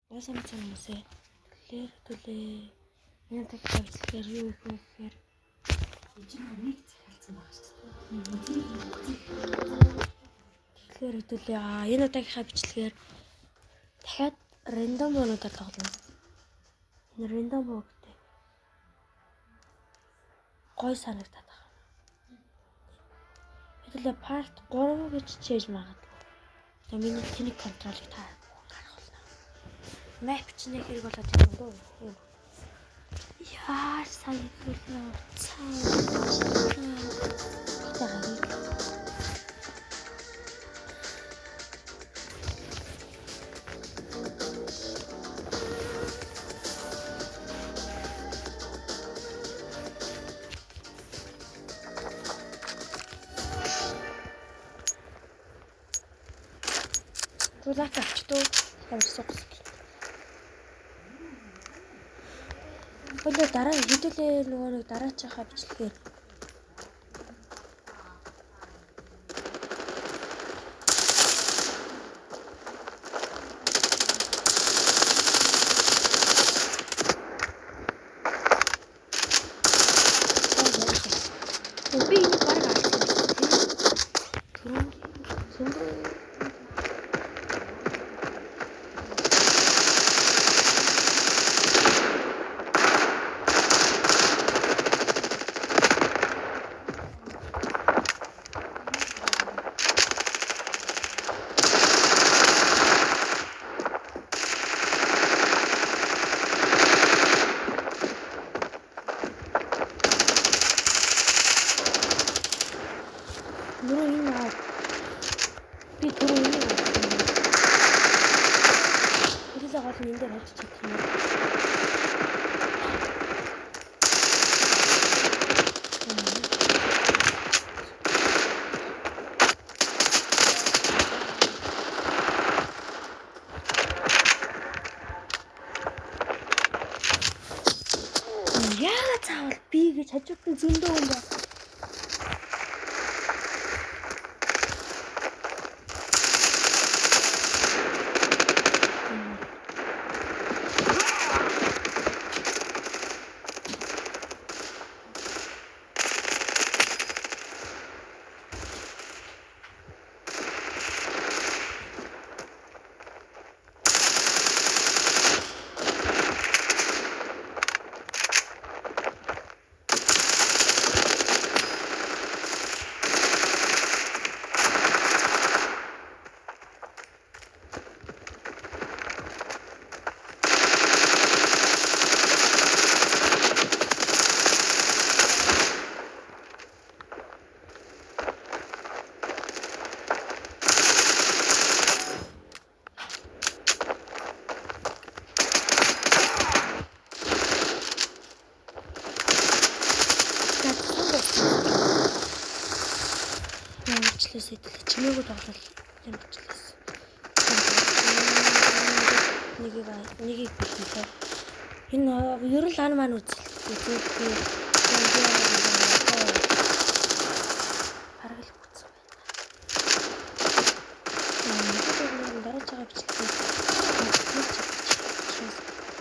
За сайн мэцэн хүмүүсээ. Тэгэхээр төлөө энэ тагтаа бичлэгээр юу их вэ гэхээр Энд нэг захиалсан байгаа шүү дээ. Тэгэхээр төлөө энэ удаагийнхаа бичлэгээр дахиад рандом бонуудаар тоглоно. Энэ рандом боо гэдэг гой санагдаад байгаа. Хэдүүлээ part 3 гэж чийж магадгүй. Тэгээ миний тэнэг контролыг та гарах болно. Map ч нэг хэрэг болоод ирэнгүү. Юм. Яа, сая хэдүүлээ уцаа. Гэтэ гарыг. Тулаак авчдуу. Амар сугс. Хойлоо дараа хэдүүлээ нөгөө нэг дараачихаа бичлэгээр Би энийг бараг алдсан юм тийм. Түрүү зөндөө Нөрөө энэ аа би түрүү энийг авсан. Хэдүүлээ гол нь энэ дээр харж чадах юм. Яагаад заавал би гэж хажууд нь зөндөө юм байна. Ямарчлаас хэдүүлээ чимээгүй тоглол ямарчлаас. Нэгийг бэлтгэлээ. Энэ ер нь лан маань үзэл үзээгүй. Бараг л бүтсэн байна. Энэ дараач байгаа бичлэгээр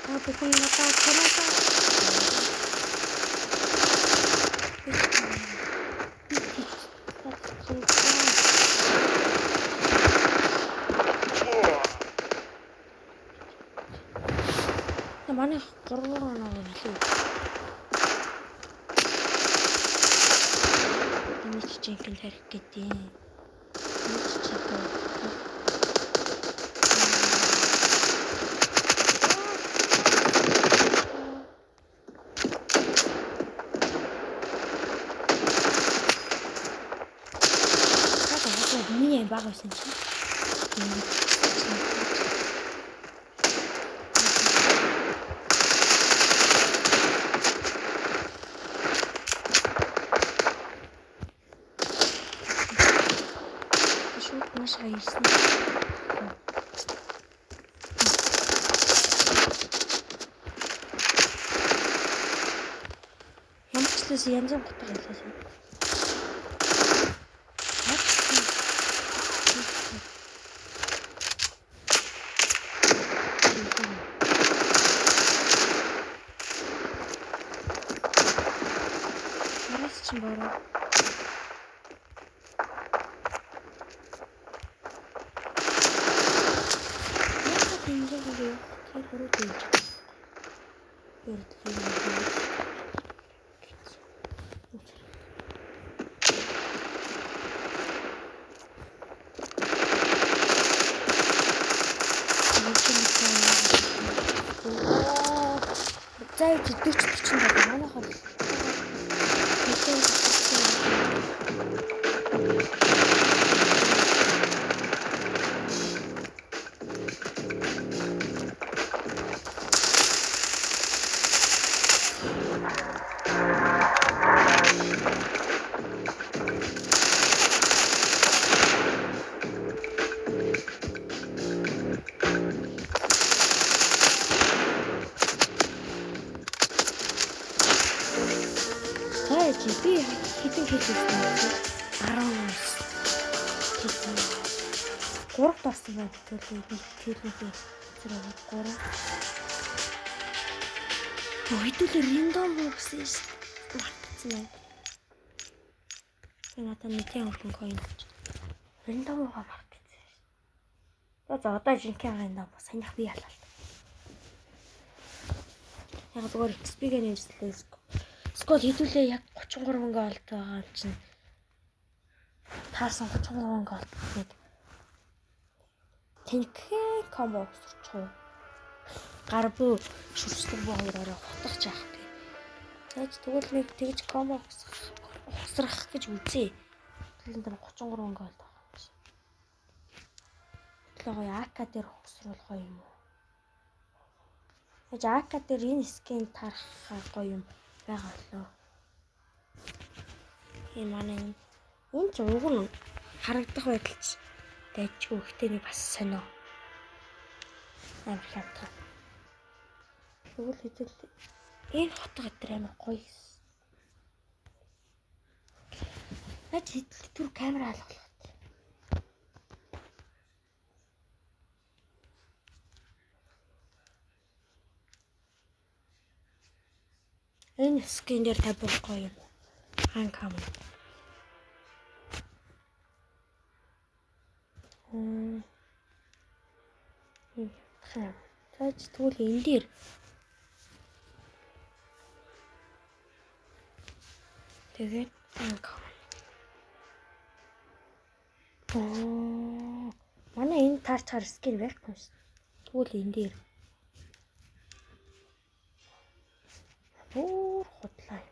та бүхэн надад чамаасаа Манай 3 оноо билүү. Энэ ч жинхэнэ тарих гэдэг. Энэ ч жинхэнэ. Миний баг байсан чинь. Шууд маш ирсэн. Ямар ч лээс янз бүрийн гутар ялсан. чинь бороо. Яг ингэж явах тэр хөрөө дэж. За 40 47 манайх бол нэлээд би хэдэн хэл хэлсэн бэ? 19. 3-т орсон байна. Тэгвэл би тэрнийхээ 3. Хэдүүлээ рандом гэсэн мартсан байна. Би надад нэгэн өрхөн coin авч. Рандомгаа мартсан шүү. За одоо жинхэнэ рандом санийх би ялалт. Яг зүгээр XP-гээ нэмжлээ. Скол хэдүүлээ яг 33 мөнгө олд байгаа юм чинь. Таарсан 33 мөнгө олд нэг тэнхээ комбо өсөрчих уу. Гар буу шүршлэг буу хоёр орой хутгах жаах тий. Яаж тэгвэл нэг тэгж комбо ухсрах гэж үзье. Тэгэл энэ 33 мөнгө олд байгаа юм чинь. Тэгэхээр гоё АК дээр ухсруул гоё юм уу? Яаж АК дээр энэ скин тарахаар гоё юм байгаа болоо. Энэ манай энэ ч уг нь харагдах байдал ч дайжгүй ихтэй нэг бас сонио. Амар хямдхан. Тэгвэл хэдэл энэ хотго дээр амар гоё. Яаж хэдэл түр камера алгалах. Энэ скин дээр тавих гоё юм. Хан кам. Зааж тэгвэл энэ дээр тэгээд хан кам. Манай энэ таарчаар скин байхгүй юм шин. Тэгвэл энэ дээр бүр худлаа юм.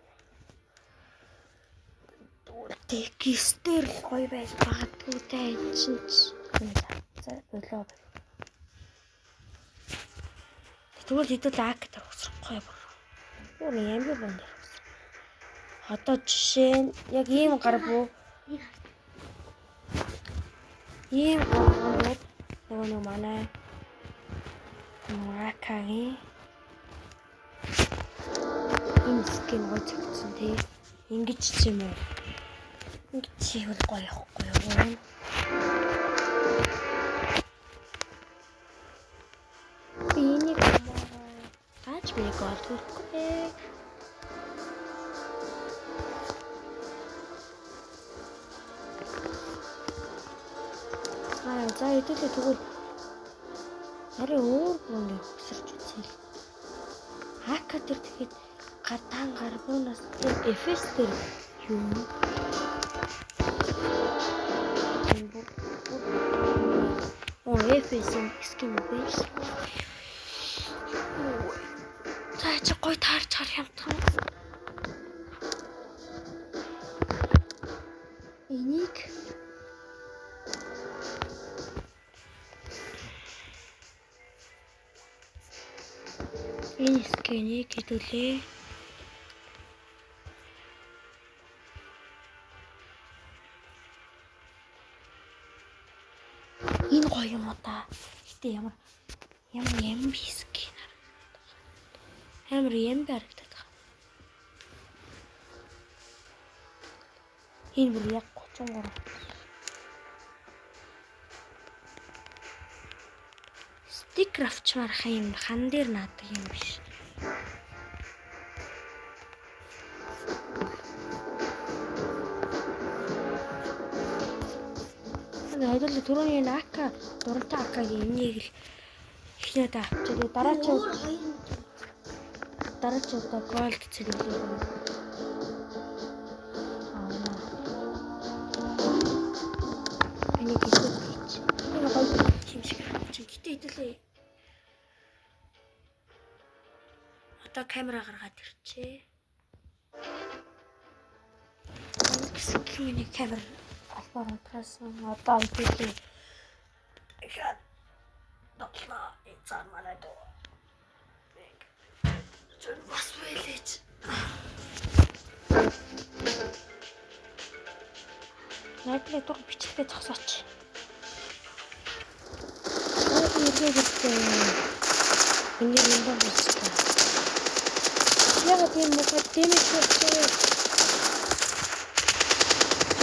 Тэгистэр л гоё байж магадгүй дээ энэ чинь. За болоо. Тэгвэл хэдүүл ак дээр усрахгүй бүр. Бүр ямар бон дээр усрах. Одоо жишээ нь яг ийм гар буу. Ийм гар нөгөө нэг манай акагийн энэ скин гоё цогцсон тий. Ингэж ч юм уу. Ингэж хийвэл гоё явахгүй юу? Би энийг гаач би гол төрөхгүй. Аа за хэдүүлээ тэгвэл арай өөр бүнийг хөсөрч үзье. АК дээр тэгэхэд гадаан гарбуунаас FS дээр юм. Оо FS скин биш. За чи гой таарч хар хямдхан. Энийг энэ скинийг хэдүүлээ. Энэ гоё юм уу та? Гэтэ ямар ямар скин харагдаад байгаа. Амар юм харагдаад байгаа. Энэ бүр яг 33. Стикер авчмаар хан юм хан дээр наадаг юм биш. Хэдүүлээ түрүүний энэ АК дурантай АК-гийн энийг л эхнээд авчирээ. Дараачийн дараач удаа gold цэнэглээ. Аа. Энийг хийх гэж. Энэ гоё юм шиг харагдаж. Гэтэ хэдүүлээ. Одоо камера гаргаад ирчээ. Миний камер албаар унтраасан. Одоо хэдүүлээ. Дахиад дотлоо эцэн манай дуу. Зүр бас вэлэж. Найдлаа дуг бичлэгээ зогсооч. Аа эргээ хэрэгтэй. Миний рандом болчихсон. Ягаад ийм муухай дэмэж болчихсон.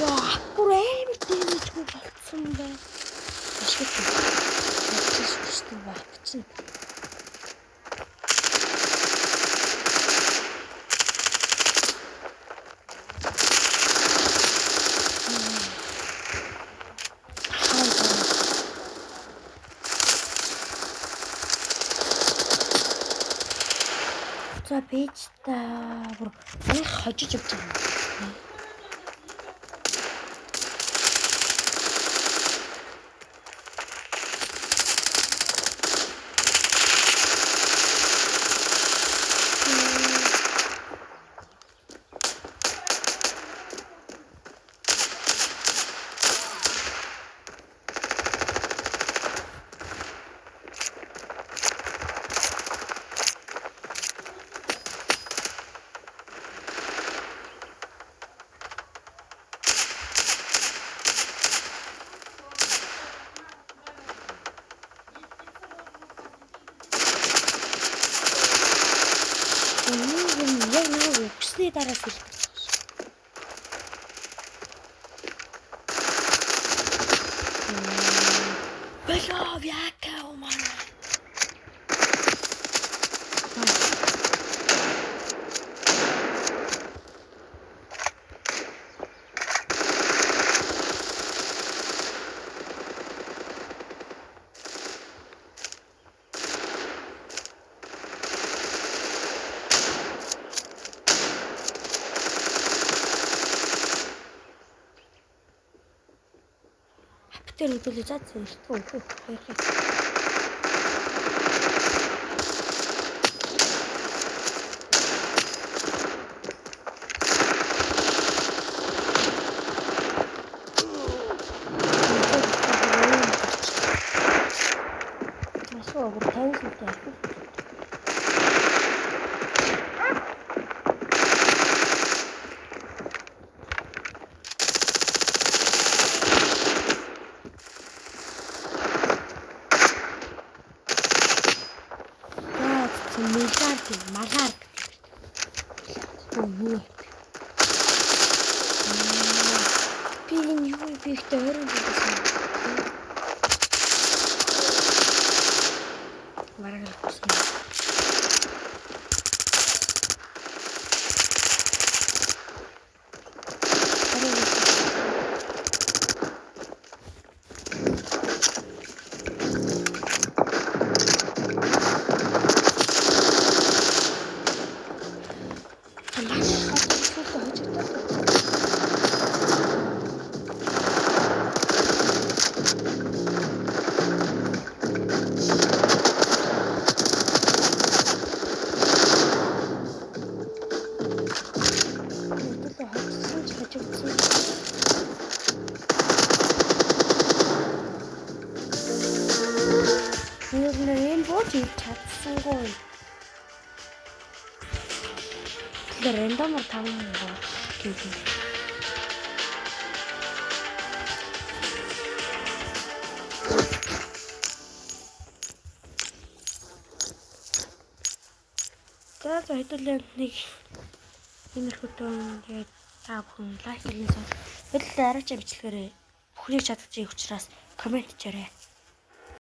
Яа, бүр амар дэмэжгүй болцсон бай. Ашиг. Ячиж хүчтэй байх чинь. За бэж та бүр нэг хожиж явж байгаа юм. Яг нэг үгсний дараа сэлдэг байгаа шүү. Болоо яка умана. Тэр хэдүүлээ заа зэрэгтэй өөхөх хоёрыг. Асуу бүр 50 сая авах. Миллиард малаар гэдэг. Юу вэ? Би энэ юу би ихтэй ойрон байсан. Бараг л болсон. Энэ бууж ирж чадсангүй. Тэгэхээр рандомор 5 бууж гэдэг. За хэдүүлээ нэг иймэрхүү тэгээд та бүхэн лайк хийсэн. Хэдүүлээ арайч бичлэгээрээ бүхнийг чадчих учраас коммент хийрэй.